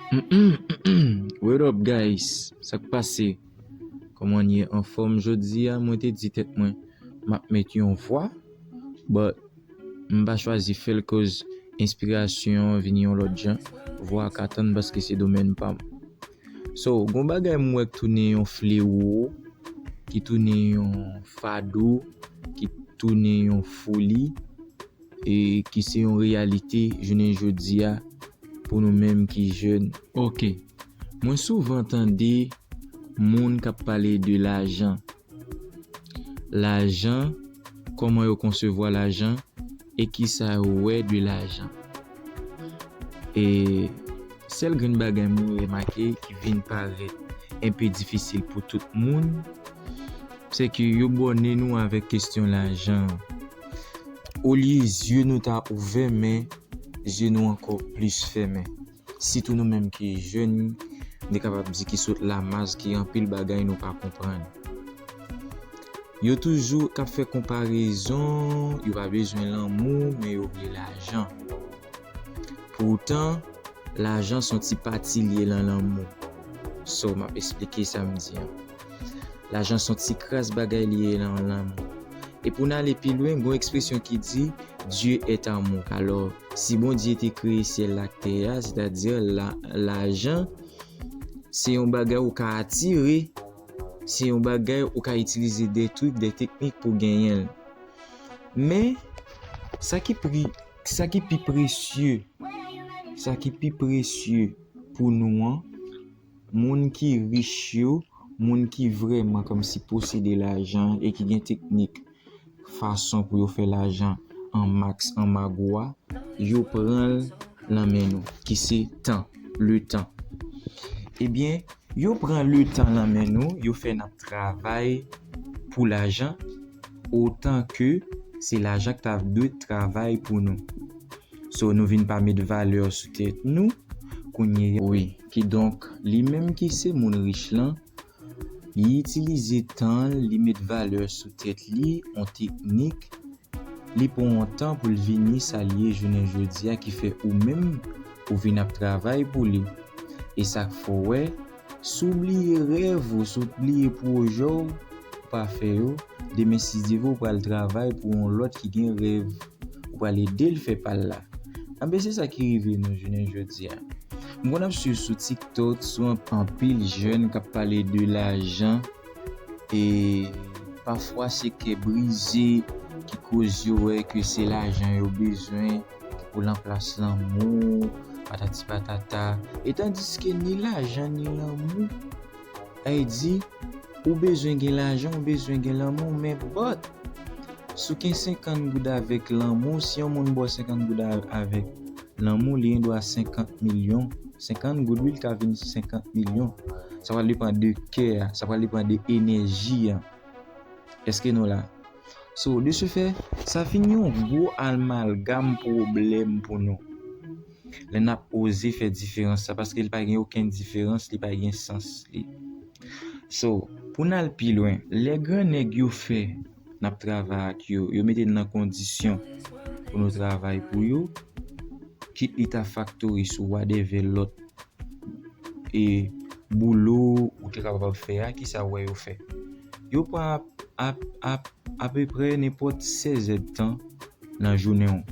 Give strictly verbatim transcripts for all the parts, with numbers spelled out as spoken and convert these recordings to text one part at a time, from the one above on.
What up, guys? Sa k pase? Kòman n ye? Anfòm? Jodi a, mwen te di tèt mwen, m ap met yon vwa, but m pa chwazi fè l koz enspirasyon an vin yon lòt jan. Vwa a ka tann paske se domèn pa m. So, gon bagay m wè k tounen yon flewo, ki tounen yon fado, ki tounen yon foli, e ki se yon reyalite jounen jodi a pou nou menm ki jèn. Ok. Mwen souvan tande moun k ap pale de lajan. Lajan, kòman yo konsevwa lajan, e kisa yo wè de lajan. E sèl grenn bagay mwen remake ki vin parèt enpe difisil pou tout moun, se ke yo bòne nou avèk kesyon lajan. Olye zye nou ta ouvè, men zye nou ankò plis fèmen. Sitou nou menm ki jèn, nou kapab di ki sot Lamaz, ki anpil bagay nou pa konprann. Yo toujou k ap fè konparezon, yo pa bezwen lanmou, men yo vle lajan. Poutan, lajan se yon ti pati li ye nan lanmou. So, m ap esplike sa m di an. Lajan se yon ti kras bagay li ye nan lanmou. E pou n ale pi lwen, gon ekspresyon ki di, Dieu est amour. Alò, si Bondye te kreye syèl la ak tè a, sètadi la, lajan, se yon bagay ou ka atire, se yon bagay ou ka itilize de trik, de teknik pou genyen l. Men, sa ki pri, sa ki pi presye, sa ki pi presye pou nou an, moun ki rich yo, moun ki vrèman kòmsi posede lajan e ki gen teknik, fason pou yo fè lajan an maks, an magwa, yo pran l nan men nou, ki se tan, le tan. Ebyen, yo pran le tan nan men nou, yo fè n ap travay pou lajan, otan ke se lajan k ta dwe travay pou nou. So, nou vin pa met valè sou tèt nou, kounye a, wi. Kidonk, li menm ki se moun rich lan, li itilize tan l, li met valè sou tèt li, on teknik, li pran on tan pou l vini sa l ye jounen jodi a, ki fè ou menm, ou vin ap travay pou li. E sa k fè w wè, si w bliye rèv ou, si w bliye pwojè w, ou pa fè yo, demen si Dye vle, ou pral travay pou yon lòt ki gen rèv, ou pral ede l fè pa l la. Anben, se sa ki rive nou jounen jodi a. M konn ap swiv sou TikTok, sou an-, anpil jèn k ap pale de lajan, e pafwa se kè brize ki koz yo wè ke se lajan yo bezwen pou ranplas lanmou, patati patata. E tandiske ni lajan ni lanmou, sa vle di, ou bezwen gen lajan, ou bezwen gen lanmou, men but, si w gen senkant goud avèk lanmou, si yon moun ba w senkant goud a-, avèk lanmou, li gen dwa senkant milyon. Senkant goud, wi, li ka vin senkant milyon. Sa pral depann de kè a, sa pral depann de enèji a. Èske nou la? So, de ce fait, sa vin yon gwo amalgam pwoblèm pou nou. Lè n ap oze fè diferans sa, paske li pa gen okenn diferans, li pa gen sans li. So, pou n al pi lwen, lè gran nèg yo fè n ap travay ak yo, yo mete n nan kondisyon pou nou travay pou yo, kit li ta faktoris ou whatever lòt e boulo ou te kapab ap fè a, kisa w wè yo fè? Yo pran ap, ap, ap, apeprè nenpòt sèz èdtan nan jounen w.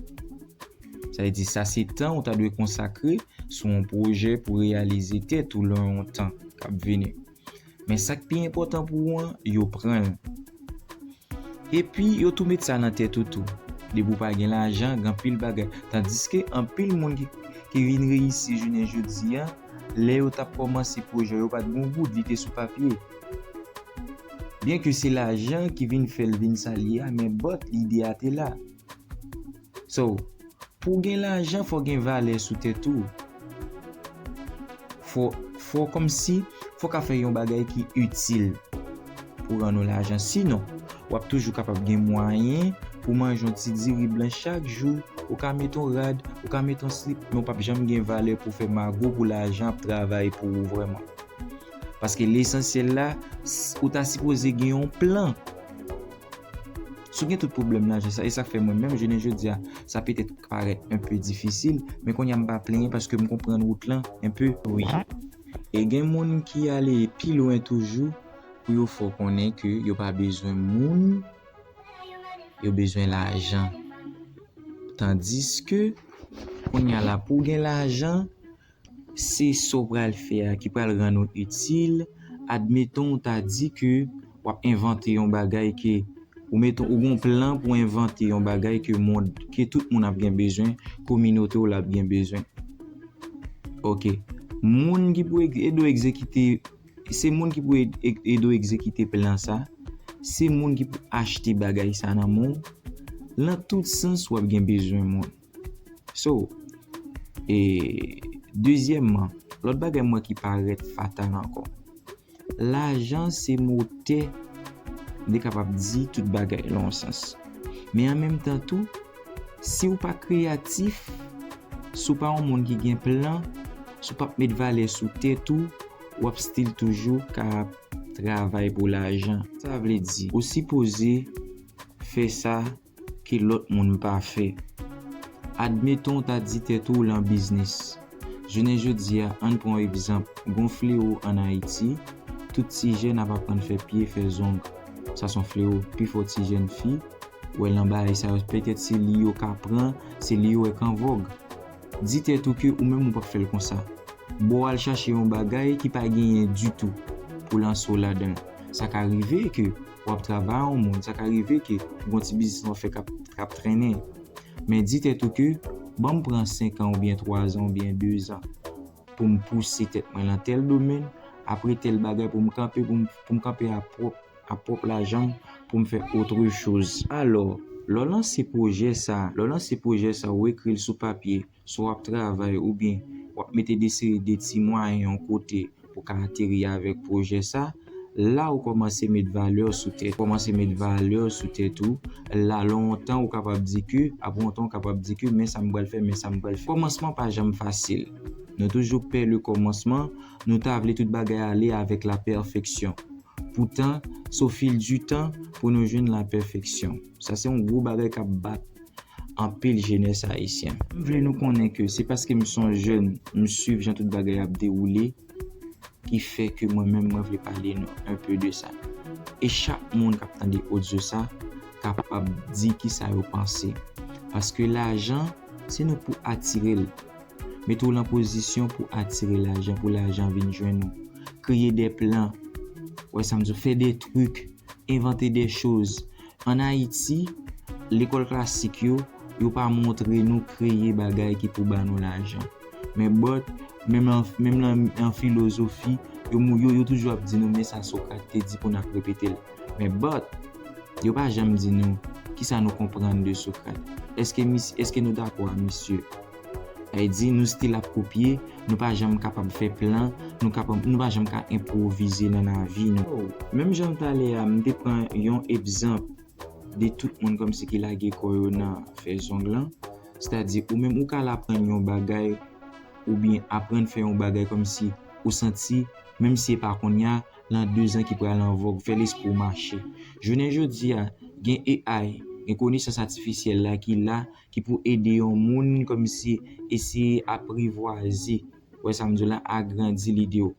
Sa vle di, sa se tan ou ta dwe konsakre sou yon pwojè pou reyalize tèt ou lan yon tan k ap vini. Men sa k pi enpòtan pou ou an, yo pran l. Epi, yo tou met sa nan tèt ou tou. Depi w pa gen lajan, gen anpil bagay. Tandiske anpil moun ki, ki vin reyisi jounen jodi a, lè yo t ap kòmanse pwojè, yo pa t gen yon goud, li te sou papye. Byenke se lajan ki vin fè l vin sa l ye a, men but lide a te la. So, pou w gen lajan, fò w gen valè sou tèt ou. Fò, fò kòmsi, fò w ka fè yon bagay ki itil pou rann ou lajan. Sinon, w ap toujou kapab gen mwayen pou manje yon ti diri blan chak jou, ou ka met yon rad, ou ka met yon slip, men w p ap janm gen valè pou fè mago pou lajan ap travay pou ou vrèman. Paske lesansyèl la, s-, ou ta sipoze gen yon plan. Si w gen tout pwoblèm lajan sa, e sa k fè mwen menm, jounen jodi a, sa petèt parèt enpe difisil, men kounye a m pa plenyen paske m konprann wout lan enpe, wi. E gen moun ki ale pi lwen toujou pou yo fè w konnen ke yo pa bezwen moun, yo bezwen lajan. Tandiske, kounye a la, pou w gen lajan, se sa w pral fè a ki pral rann ou itil. Admeton, w ta di ke w ap envante yon bagay ke ou mete, ou gen yon plan pou envante yon bagay ke mond, ke tout moun ap gen bezwen, kominote w la ap gen bezwen. Ok. Moun ki pou ede w egzekite, se moun ki pou ede w egzekite plan sa, se moun ki pou achte bagay sa nan men w. Nan tout sans, w ap gen bezwen moun. So, e dezyèmman, lòt bagay mwen ki parèt fatal ankò. Lajan se motè, m te kapab di tout bagay lan yon sans. Men an menm tan tou, si w pa kreyatif, si w pa yon moun ki gen plan, si w p ap met valè sou tèt ou, w ap still toujou ka ap travay pou lajan. Sa vle di, ou sipoze fè sa ke lòt moun pa fè. Admeton w ta di tèt ou w lan biznis. Jounen jodi a, ann pran yon egzanp. Gon flewo ann Ayiti, tout ti jèn ap aprann fè pye, fè zong. Sa se yon flewo. Pifò ti jèn fi, w wè lan bagay sa yo, petèt se li yo ka pran, se li yo wè k an vòg. Di tèt ou ke ou menm ou p ap fè l konsa. Bon, w al chache yon bagay ki pa genyen ditou pou lanse w ladan l. Sa ka rive ke w ap travay yon moun, sa ka rive ke gon ti biznis w ap fè k ap, k ap trennen. Men di tèt ou ke, ban m pran senk an oubyen twa zan oubyen de zan pou m pouse tèt mwen lan tèl domèn, apre tèl bagay pou m kanpe, pou m, pou m kanpe a pwòp, a pwòp lajan m, pou m fè autre chose. Alò, lè w lanse pwojè sa, lè w lanse pwojè sa, ou ekri l sou papye, si w ap travay oubyen w ap mete de seri de ti mwayen yon kote pou w ka ateri avèk pwojè sa, la ou kòmanse met valè sou tèt, kòmanse met valè sou tèt ou, la lontan ou kapab di ke, apre yon tan ou kapab di ke, men sa m pral fè, men sa m pral fè. Kòmansman pa janm fasil. Nou toujou pè le kòmansman, nou ta vle tout bagay ale avèk la pèfeksyon. Poutan, se au fil du temps pou nou jwenn la pèfeksyon. Sa se yon gwo bagay k ap bat anpil jenès ayisyen. M vle nou konnen ke se paske m se yon jèn, m swiv jan tout bagay ap dewoule, ki fè ke mwen menm mwen vle pale nou enpe de sa. E chak moun k ap tande odyo sa kapab di kisa yo panse. Paske lajan, se nou pou atire l. Mete w lan pozisyon pou atire lajan, pou lajan vin jwenn ou. Kreye de plan. Wè sa m di w, fè de trik, envante de choz. Ann Ayiti, lekòl klasik yo, yo pa montre nou kreye bagay ki pou ba nou lajan. Men but, menm an, menm lan an filozofi, yo, yo, yo toujou ap di nou, men sa Socrate te di pou n ap repete l. Men but, yo pa janm di nou kisa nou konprann de Socrate. Èske mis-, èske nou dakò a misye? Sa vle di, nou still ap kopye, nou pa janm kapab fè plan, nou kapab, nou pa janm ka enpwovize nan lavi nou. Menm jan talè a, m te pran yon egzanp de tout moun kòmsi ki lage kò yo nan fè zong lan. Sètadi, ou menm ou ka al aprann yon bagay, oubyen aprann fè yon bagay kòmsi ou santi, menm si e pa kounye a, lan de zan ki pral an vòg, fè lespri w mache. Jounen jodi a, gen A I, gen konesans atifisyèl la ki la, ki pou ede yon moun kòmsi eseye aprivwaze, wè sa m di w la, agrandi lide w.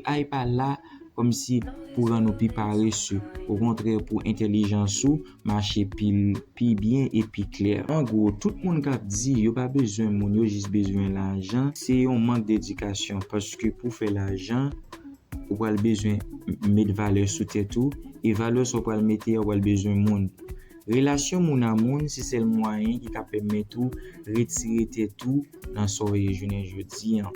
A I pa la kòmsi pou rann ou pi parese, okontrè, pou entèlijans ou mache pi, pi byen e pi klè. An gwo, tout moun k ap di yo pa bezwen moun, yo jis bezwen lajan, se yon mank dedikasyon, paske pou fè lajan, ou pral bezwen met valè sou tèt ou, e valè sa w pral mete a, ou pral bezwen moun. Relasyon moun a moun se sèl mwayen ki ka pèmèt ou retire tèt ou nan sa w ye jounen jodi an.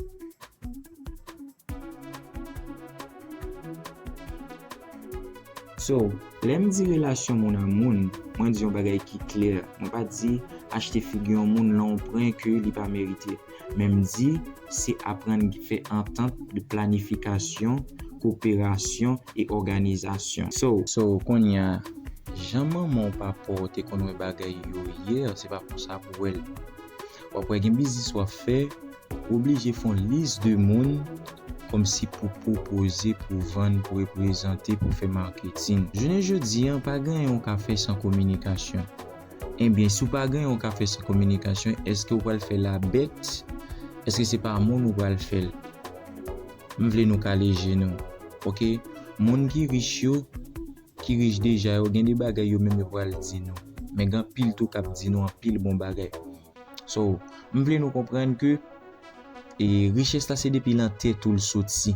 So, lè m di relasyon moun a moun, mwen di yon bagay ki klè. Mwen pa di achte figi yon moun lan w pran ke li pa merite. Men m di, se aprann fè antant de planifikasyon, koperasyon e òganizasyon. So, so, kounye a, jan manman w, papa w te konn wè bagay yo yè, se pa konsa pou w wè l. W ap wè gen biznis w ap fè, ou oblije fè yon lis de moun, kòmsi pou pwopoze, pou vann, pou reprezante, pou fè maketing. Jounen jodi a, pa gen anyen ou ka fè san kominikasyon. Ebyen, si w pa gen anyen ou ka fè san kominikasyon, èske w pral fè l a bèt? Èske se pa moun ou pral fè l? M vle nou kale je nou. Oke? Moun ki rich yo, ki rich deja yo, gen de bagay yo menm yo pral di nou. Men gen anpil tou k ap di nou anpil bon bagay. So, m vle nou konprann ke, e, richès la se depi nan tèt ou l soti.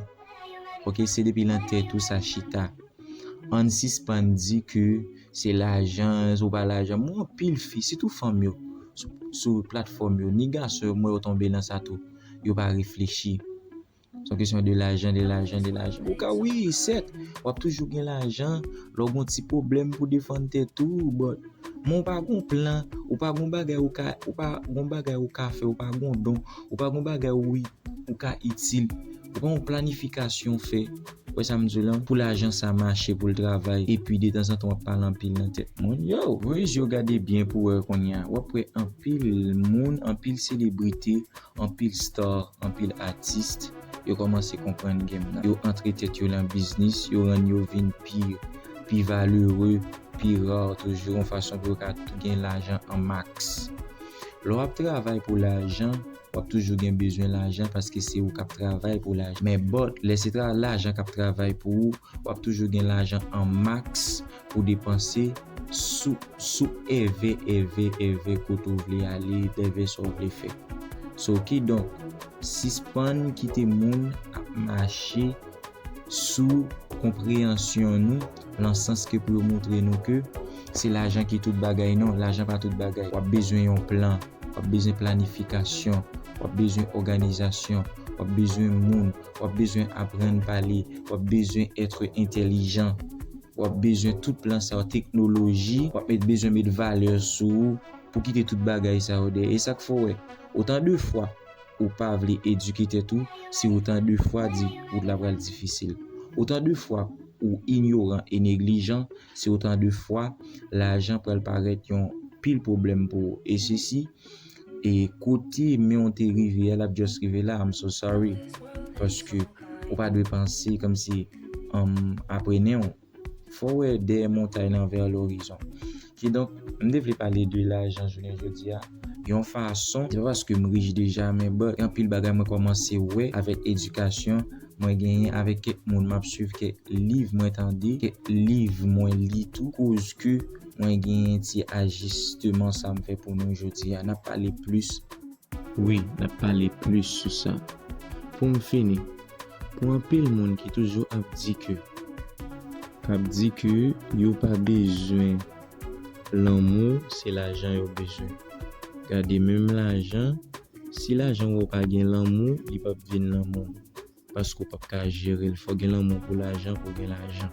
Oke, se depi nan tèt ou sa chita. Ann sispann di ke se lajan, si w pa lajan. Mwen anpil fi, sitou fanm yo, sou, sou platfòm yo, ni gason yo, m wè yo tonbe nan sa tou. Yo pa reflechi. Se yon kesyon de lajan, de lajan, de lajan. Ou ka, wi, sèt, w ap toujou gen lajan lè w gen yon ti pwoblèm pou defann tèt ou, but, men w pa gen plan, ou pa gen bagay ou ka, ou pa gen bagay ou ka fè, ou pa gen don, ou pa gen bagay ou, ou ka itil, ou pa gen planifikasyon fè. Wè sa m di w la, pou lajan sa mache, pou l travay, epi detanzantan w ap pale anpil nan tèt moun. Yo, ouvri je w gade byen pou wè kounye a. W ap wè anpil moun, anpil selebrite, anpil star, anpil atis, yo kòmanse konprann game nan. Yo antre tèt yo nan biznis, yo rann yo vin pi, pi valere, pi ra toujou, yon fason pou yo ka tou gen lajan an maks. Lè w ap travay pou lajan, w ap toujou gen bezwen lajan paske se ou k ap travay pou lajan. Men but, lè se tra-, lajan k ap travay pou ou, w ap toujou gen lajan an maks pou depanse sou, sou èvè, èvè, èvè kote w vle ale, èvè sa w vle fè. So, kidonk, sispann kite moun ap mache sou konpreyansyon nou, nan sans ke pou yo montre nou ke se lajan ki tout bagay. Non, lajan pa tout bagay. W ap bezwen yon plan, w ap bezwen planifikasyon, w ap bezwen òganizasyon, w ap bezwen moun, w ap bezwen aprann pale, w ap bezwen èt entèlijan, w ap bezwen tout plan sa yo, teknoloji, w ap met, bezwen met valè sou ou pou kite tout bagay sa yo dèyè. E sa k fè w wè, otan de fwa ou pa vle edike tèt ou, se otan de fwa di wout la pral difisil. Otan de fwa ou inyoran e neglijan, se otan de fwa lajan pral parèt yon pil pwoblèm pou ou. E sesi, e kote men w te rive a, l ap just rive la, I'm so sorry. Paske ou pa dwe panse kòmsi, um, apre nen w, fò w wè dèyè montay lan vè lorizon. Kidonk, m te vle pale de lajan jounen jodi a, yon fason, se pa paske m rich deja, men but, gen anpil bagay mwen kòmanse wè avèk edikasyon mwen genyen, avèk kèk moun m ap swiv, kèk liv mwen tande, kèk liv mwen li tou, koz ke mwen genyen ti ajisteman sa m fè pou nou jodi a. N ap pale plis. Wi, n ap pale plis sou sa. Pou m fini, pou anpil moun ki toujou ap di ke, k ap di ke yo pa bezwen lanmou, se lajan yo bezwen. Gade, menm lajan, si lajan w pa gen lanmou, li p ap vin lanmou. Paske w p ap ka jere l. Fò gen lanmou pou lajan, pou gen lajan.